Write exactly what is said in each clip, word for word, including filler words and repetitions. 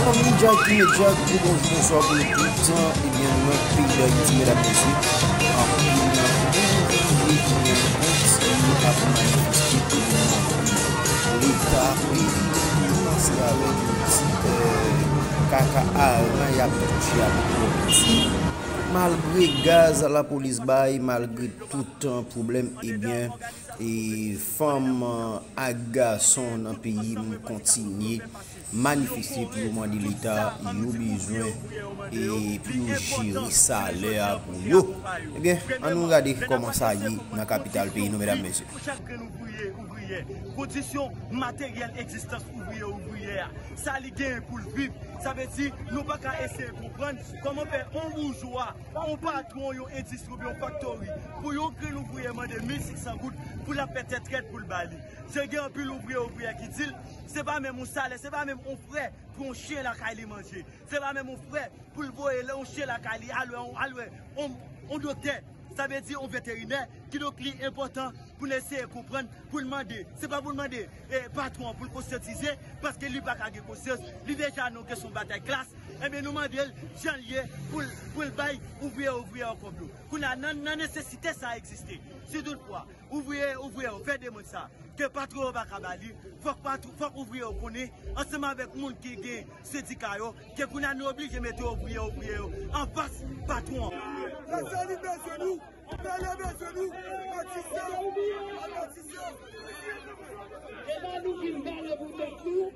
Fanmi Jacky Media, gwo bonjou, bonswa pou nou tout. Ebyen, nan peyi Dayiti, medam, mesye, anpil ouvriye ki gen kont yo ap manifeste pou yo mande Leta peye yo. Kòmanse avèk yon ti, eh, kaka aran y ap touche avèk yon ti. Malgre gaz lapolis bay, malgre tout, eh, pwoblèm, ebyen, e fanm, eh, ak gason nan peyi m kontinye manifeste pou yo mande Leta yo bezwen e pou yo jere salè a pou yo. Ebyen, ann nou gade kòman sa ye nan kapital peyi nou, medam, mesye. Pou chak grenn ouvriye, ouvriyè, kondisyon materyèl egzistans ouvriye, ouvriyè a, sa li genyen pou l viv. Sa vle di, nou pa ka eseye konprann kòman fè yon boujwa, yon patwon, yon endistri oubyen yon faktori, pou yon grenn ouvriye mande mil senk san goud pou l ap fè tèt rèd pou l ba li. Se gen anpil ouvriye, ouvriyè ki di l, se pa menm yon salè, se pa menm yon frè pou yon chen lakay li manje. Se pa menm yon frè pou l voye yon chen lakay li, al wè, al wè yon, yon doktè, sa vle di yon veterinè. Kidonk, li enpòtan pou n eseye konprann, pou n mande. Se pa pou n mande, eh, patwon an pou l konsyantize, paske li pa ka gen konsyans. Li deja nan yon kesyon batay klas. Ebyen, nou mande l jan l ye pou l, pou l bay ouvriye, ouvriyè yo kòb yo. Kounye a, nan, nan nesesite sa egziste. Si toutfwa, ouvriye, ouvriyè yo fè demann sa, ke patwon yo pa ka ba li, fòk patwon, fòk ouvriye yo konnen, ansanm avèk moun ki gen sendika yo, ke kounye a nou oblije mete ouvriye, ouvriyè yo anfas patwon an. Lè sa li bezwen nou, lè yo bezwen nou, atis yo, atis yo. E pa nou vin pale pou tèt nou.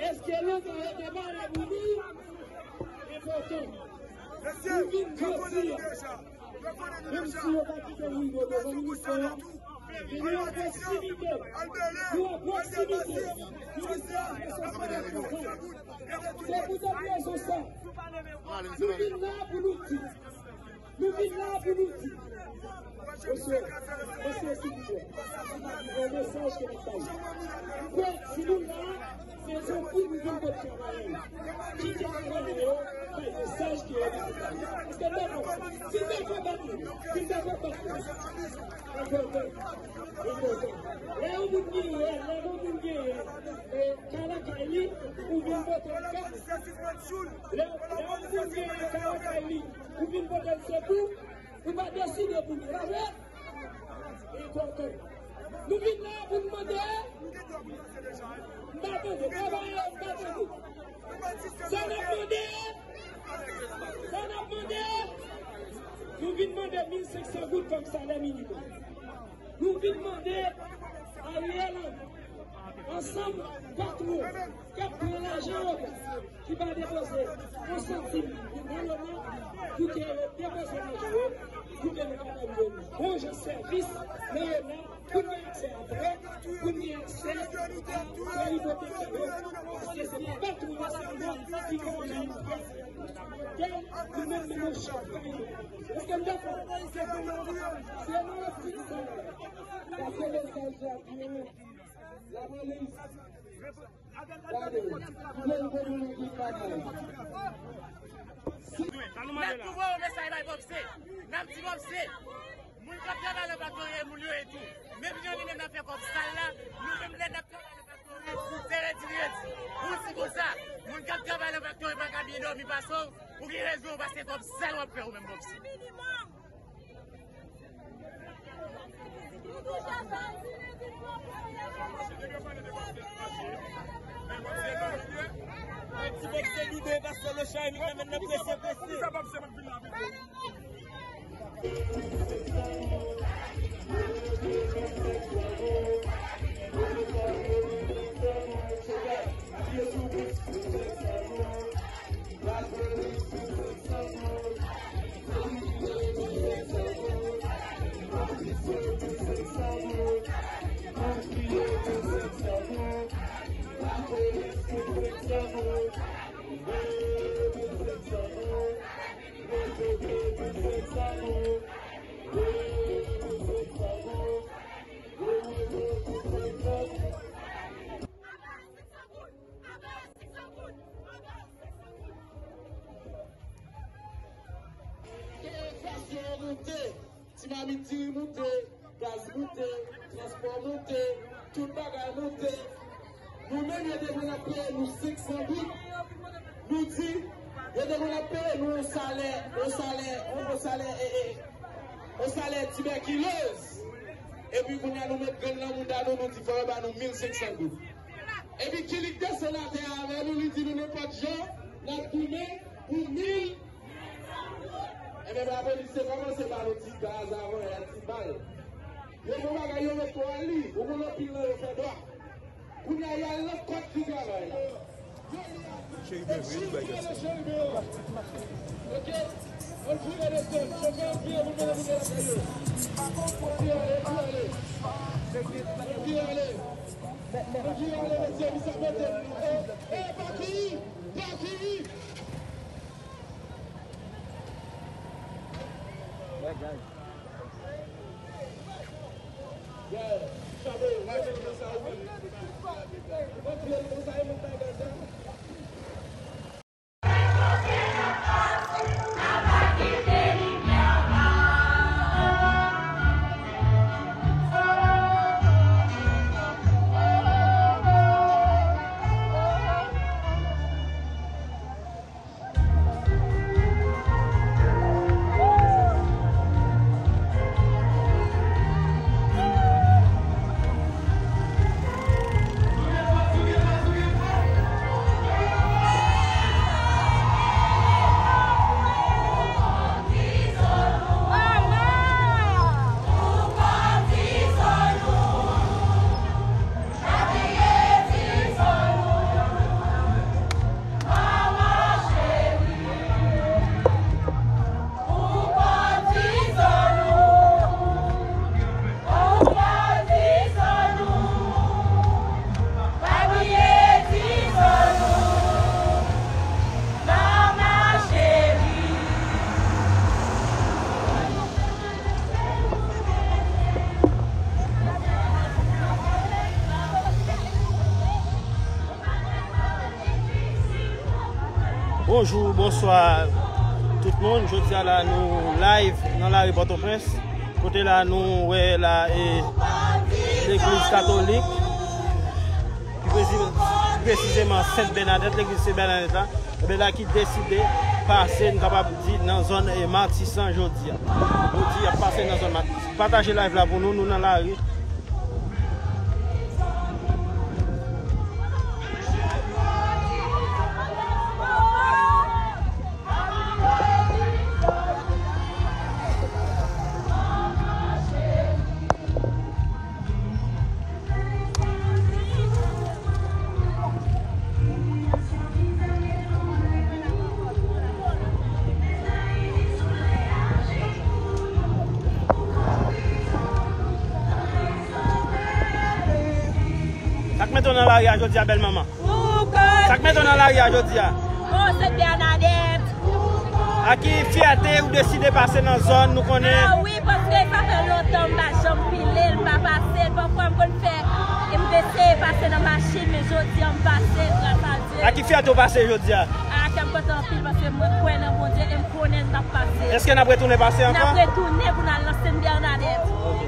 Èske lontan yo te pale pou nou? Enpòtan. Nou vin jodi a, menm si yo pa kite nou rive devan minisyon an, gen yon pwosimite, gen yon pwosimite minisyon an. Se poutèt rezon sa, nou vin la pou nou di, nou vin la pou nou di, mesye, mesye, silvouplè, yon mesaj ke m ap bay. M kwè, si nou la, se yon kou nou vin pote travayè yo. Kite travayè yo bay mesaj ke yo vin pote. Paske dakò, si dakò bat nou, si dakò bat nou, enpòtan, enpòtan. Lè yon moun genyen, lè yon moun genyen, e, kay lakay li, ou vin pote l kay. Lè, lè yon moun genyen kay lakay li, ou vin pote l sekou, ou pa deside pou li. Pa vre? Enpòtan. Nou vin la pou n mande. M pa tande. Travayè yo, m pa tande. Sa n ap mande? Sa n ap mande? Nou vin mande mil senk san goud kòm salè minimòm. Nou vin mande Ariel Henry ansanm patwon k ap pran lajan yo, ki pa depoze yon santim nan Lona, pou ke yo depoze lajan yo, pou ke nou ka ba yo bon jan sèvis nan Lona, pou n gen aksè a prè, pou n gen aksè a kay ipotèk yo, paske se pa patwon yo sèlman ki ka bay nou prè. Tèl nou menm nan chak kay nou. Èske n dakò? Se nou yo di sa. Pase mesaj la byen. Lapolis, gade, nou konnen gen bagay. N ap tou voye yon mesaj bay Bòpse. N ap di Bòpse, moun k ap travay nan faktori e moun yo ye tou. Menm jan li menm l ap fè kòb sal la, nou menm lè n ap travay nan faktori, se redi redi. Ou di konsa, moun k ap travay nan faktori pa ka byen dòmi pase w, ou gen rezon, paske kòb sal w ap fè ou menm Bòpse. Ti bòb se doudou e pastè Lochard, nou menm n ap prese, prese. Enflasyon an moute, ti mamit diri moute, gaz moute, transpò moute, tout bagay moute. Nou menm yo te konn ap peye nou senk san goud. Salè, yon salè, yon bon salè, e, e, yon salè tibèkiloz. Epi kounye a nou met grenn nan mouda nou, nou di fò yo ba nou mil senk san goud. Epi Kilik desann atè a avè nou, li di nou nenpòt jan, n ap goumen pou mil. Ebyen, lapolis te kòmanse ba nou ti gaz avan yè, ti bal. Yo fè bagay, yo met kò a li, ou konn anpil nan yo fè dwa. Kounye a, y al nan kòd ki travay la. Cheri byen vre, li bay gaz. Ok, ann vire desann, chofè ann vire pou nou mete moun nan lakay yo. Ann vire ale, ann vire ale. Ann vire ale. Ann vire ale, mesye, misye ap mete nou. E, e, pa kouri, pa kouri. Bonjou, bonswa tout moun. Jodi a la nou live nan lari Pòtoprens. Kote la nou wè la e legliz katolik, pi presi-, pi presizeman Sent Bènadèt, legliz Sent Bènadèt la. Ebyen la ki deside pase, n kapab di nan zòn e Matisan jodi a. Jodi y ap pase nan zòn Matisan. Pataje live la pou nou, nou nan lari. Sa k mete w nan lari a jodi a, bèl manman? Sa k mete w nan lari a jodi a? Oh, Sent Bènadèt. Ak ki fyète ou deside pase nan zòn nou konnen? Ah wi, paske sa fè lontan m pa janm pile l, m pa pase l. Pafwa m konn fè, e m eseye pase nan machin, men jodi a m pase l, gras a Dye. Ak ki fyète ou pase jodi a? Ah, kè m kontan anpil paske mwen kwè nan Bondye e m konnen n ap pase. Èske n ap retounen pase ankò? N ap retounen pou n al nan Sent Bènadèt. Ok.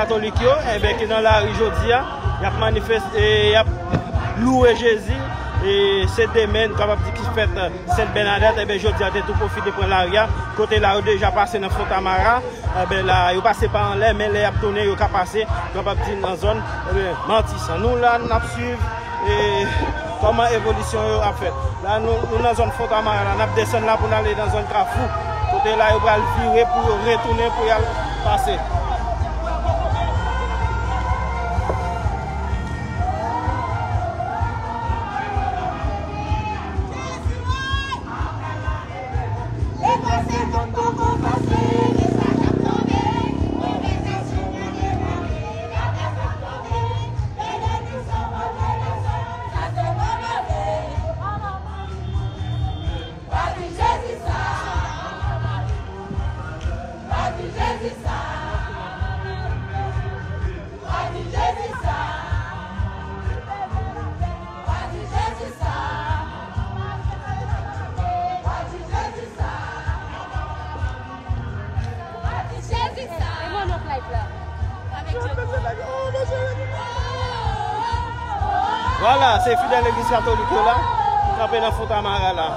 Katolik yo, enben, ki nan lari jodi a, y ap manifeste, e, y ap louwe Jezi. E se demen, nou kapab di, ki fèt, e, Sent Bènadèt, enben, jodi a, te tou pwofite pran lari a, kote la yo deja pase nan Fontamara, enben, la, yo pase pa anlè, men lè y ap tounen, yo ka pase, nou kapab di, nan zòn, enben, Matisan. Nou la, n ap swiv, e, kòman evolisyon yo ap fèt. La, nou, nou nan zòn Fontamara la, n ap desann la pou n ale nan zòn Kafou. Kote la, yo pral vire pou yo retounen pou y al pase. Vwala, se fidèl legliz katolik yo la, ki kanpe nan Fontamara la.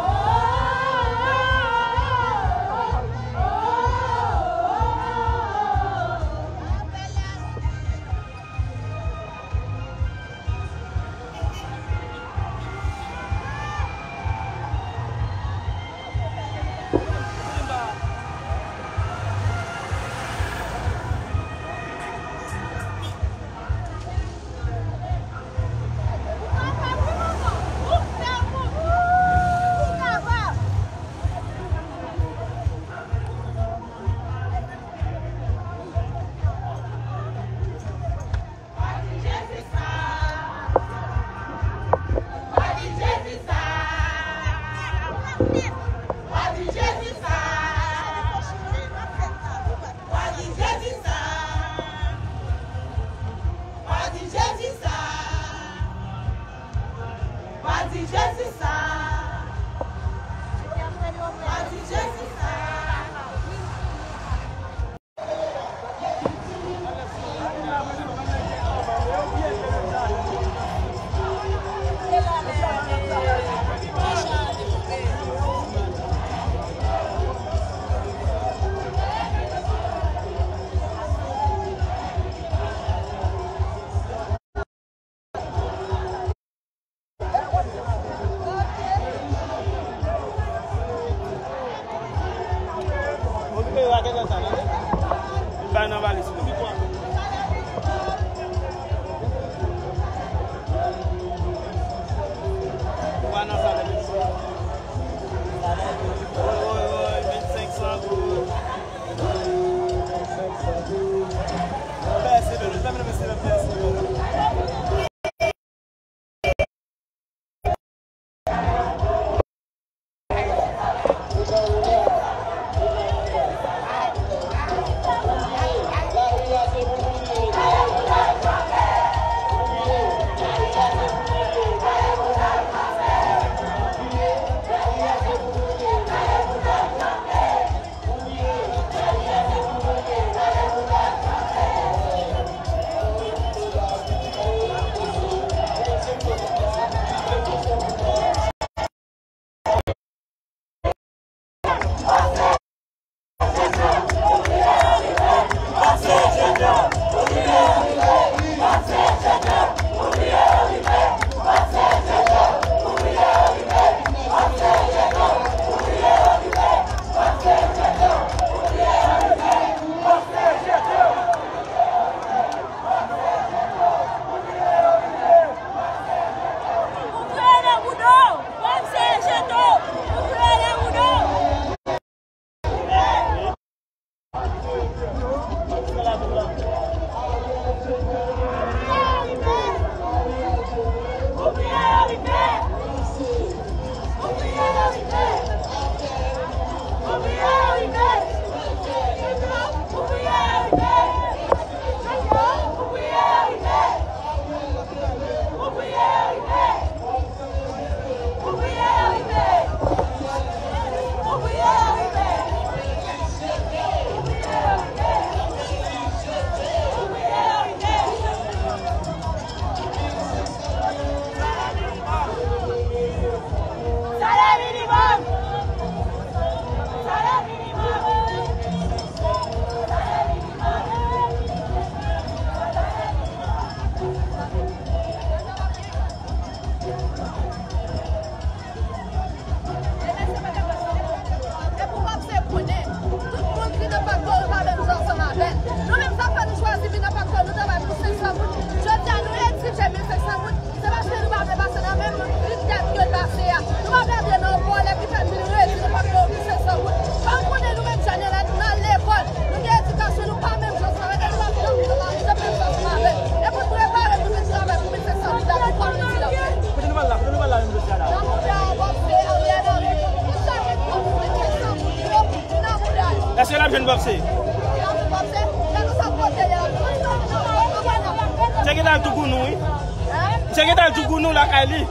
Se l ap jwenn Popsy. Se gentan al Tougounou, wi. Se gentan al Tougounou lakay li.